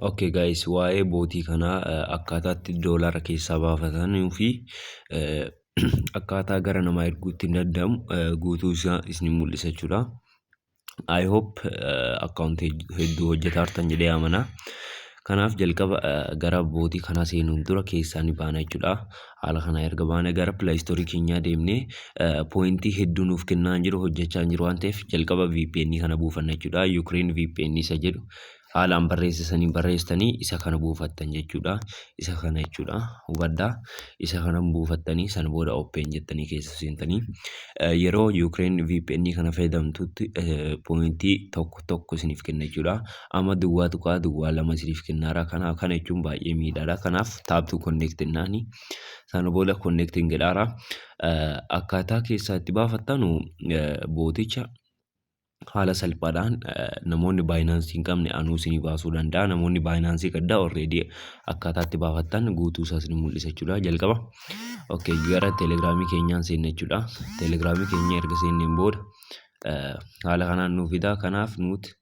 Okay guys, waa'ee botii kanaa akkaataatti doolaara keessaa baafatanii fi akkaataa gara namaa erguutti hin danda'amu guutuu isaa isin mul'isa jechuudha. I hope akkaawuntii hedduu hojjetaa jirtan jedhee amana. Kanaaf jalqaba gara botii kanaa seenuun dura keessaa ni baana jechuudha. Haala kana erga baane gara Play Store keenyaa deemnee pointii hedduu nuuf kennaa jiru, hojjechaa jiru waan ta'eef, jalqaba VPN kana buufanna jechuudha. Ukraine VPN isa jedhu haalaan barreessisanii barreessitanii isa kana buufattan jechuudha. Isa kana jechuudha. Hubadhaa. Isa kana buufattanii sana booda open jettanii keessa seentanii yeroo Ukraine VPN kana fayyadamtutti pointii tokko tokko isiniif kenna jechuudha. Amma 0.02 isiniif kennaara. Kanaaf kana jechuun baay'ee miidhaadha. Kanaaf tap to connect jennaani. Sana booda connecting jedhaara. Akkaataa keessaa itti baafattanu boticha haala salphaadhaan namoonni Binance hin qabne anuu isinii baasuu danda'a. Namoonni Binance qabdaa already akkaataa itti baafattan guutuu isaa isin mul'isa jechuudha. Jalqaba. Okay, gara Telegramii keenyaan seenna jechuudha. Telegramii keenya erga seenneen booda haala kanaan nuu fida. Kanaaf nuti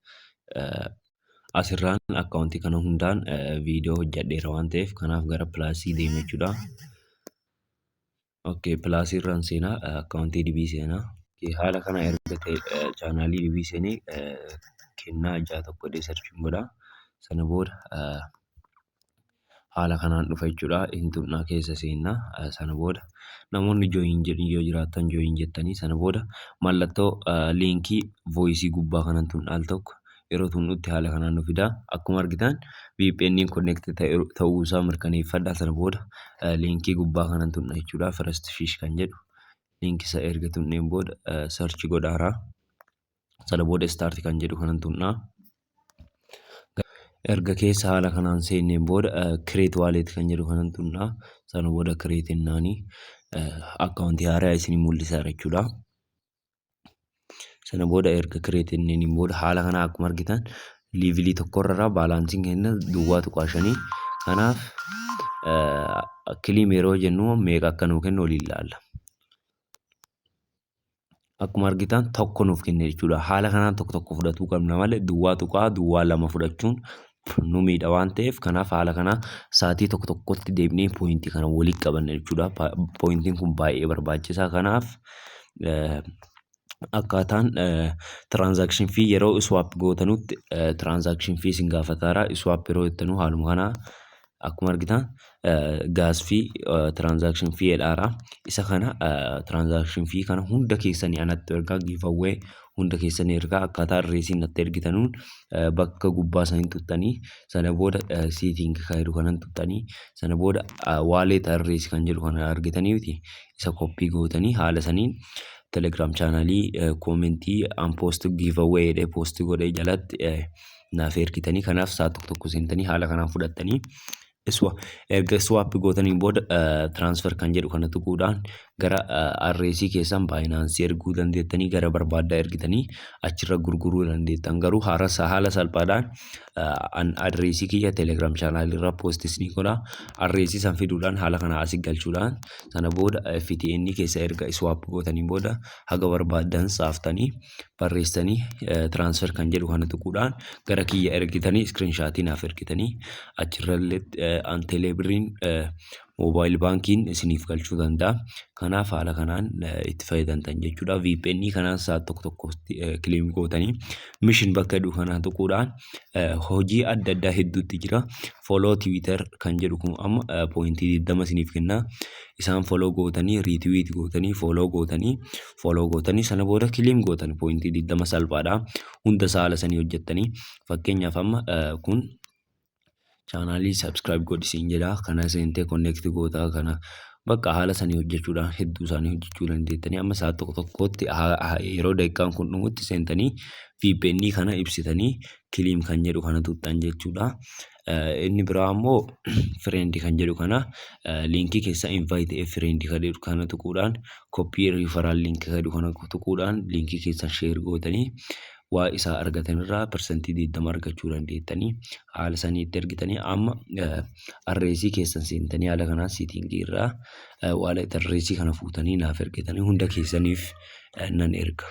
asirraan akkaawuntii kana hundaan viidiyoo hojjedheera waan ta'eef, kanaaf gara plusii deema jechuudha. Okay, plusii irraan seenaa, akkaawuntii dibii seenaa. Haala kana erga ta'e channelii dibii seenee kennaa 61 jedhee searchiin godha. Sana booda haala kanaan dhufa jechuudha. Intunnaa keessa seennaa. Sana booda namoonni join jedhan yoo jiraattan join jettanii, sana booda mallattoo linkii voiceii gubbaa kanan tunnaa al tokko yeroo tunnutti haala kanaan nu fida. Akkuma argitan VPN connect ta'uu isaa mirkaneeffadha. Sana booda linkii gubbaa kanan tunna jechuudha. First fish kan jedhu linkii isa erga tunneen booda search godhaara. Sana booda start kan jedhu kanan tunnaa. Erga keessa haala kanaan seenneen booda create wallet kan jedhu kanan tunnaa. Sana booda create jennaanii akkaawuntii haaraa isinii mul'isa jechuudha. Sana booda erga create jenneeniin booda haala kanaa akkuma argitan levelii tokkorraa balanceiin keenya 0.5. Kanaaf claim yeroo jennu meeqa akka nuu kennu waliin ilaalla. Akkuma argitan tokko nuuf kenne jechuudha. Haala kanaan tokko tokko fudhatuu qabna malee 0.02 fudhachuun nu miidha waan ta'eef, kanaaf haala kanaa sa'aatii tokko tokkotti deebinee pointii kana walitti qabanna jechuudha. Pointiin kun baay'ee barbaachisaa. Kanaaf akkaataan transaction fee yeroo swap gootanutti transaction fee isin gaafataara. Swap yeroo jettanuu haaluma kanaa akkuma argitan gas fee, transaction fee jedhaara. Isa kana transaction fee kana hunda keessanii anatti ergaa, giveaway hunda keessanii ergaa, akkaataa addressiin natti ergitanuun bakka gubbaa sanii tuttanii, sana booda setting kan jedhu kanan tuttanii, sana booda wallet address kan jedhu kana argitaniiti isa copy gootanii haala saniin Telegram channelii commentii an post giveaway jedhee post godhee jalatti naaf ergitanii, kanaaf sa'a tokko tokko seentanii haala kanaan fudhattanii, erga swap gootaniin booda transfer kan jedhu kana tuquudhaan gara addressii keessan Binance erguu dandeettanii, gara barbaaddaa ergitanii achirra gurguruu dandeettan. Garuu haala salphaadhaan an addressii kiyya Telegram channelii irra postis ni godha. Addressii san fiduudhaan haala kana asii galchuudhaan, sana booda FTN keessa erga swap gootaniin booda haga barbaaddan saaftanii barreessanii, transfer kan jedhu kana tuquudhaan gara kiyya ergitanii, screenshotii naaf ergitanii, achirrallee an telebirriin, mobile bankiin isiniif galchuu danda'a. Kanaaf haala kanaan itti fayyadamtan jechuudha. VPN kanaan sa'a tokko tokkotti claim gootanii, mission bakka jedhu kana tuquudhaan hojii adda addaa hedduutti jira. Follow Twitter kan jedhu kun amma pointii 20 isiniif kenna. Isaan follow gootanii, retweet gootanii, follow gootanii, follow gootanii, sana booda claim gootan pointii 20 salphaadha. Hunda saala sanii hojjettanii, fakkeenyaaf amma kun channelii subscribe godhisiin jedha. Kana seentee connect gootaa, kana bakka haala sanii hojjechuudhaan hedduu isaanii hojjechuu dandeettanii, amma sa'a tokko tokkotti yeroo daqiiqaan kun dhumutti seentanii VPN kana ibsitanii claim kan jedhu kana tuqxan jechuudha. Inni biraa immoo friend kan jedhu kana linkii keessa invite friend kan jedhu kana tuquudhaan, copy referral link kan jedhu kana tuquudhaan linkii keessan share gootanii waa isaa argatanirraa 20% argachuu dandeettanii, haala sanii itti ergitanii, amma addressii keessan seentanii haala kanaan settingii irraa wallet addressii kana fuutanii naaf ergitanii hunda keessaniif nan erga.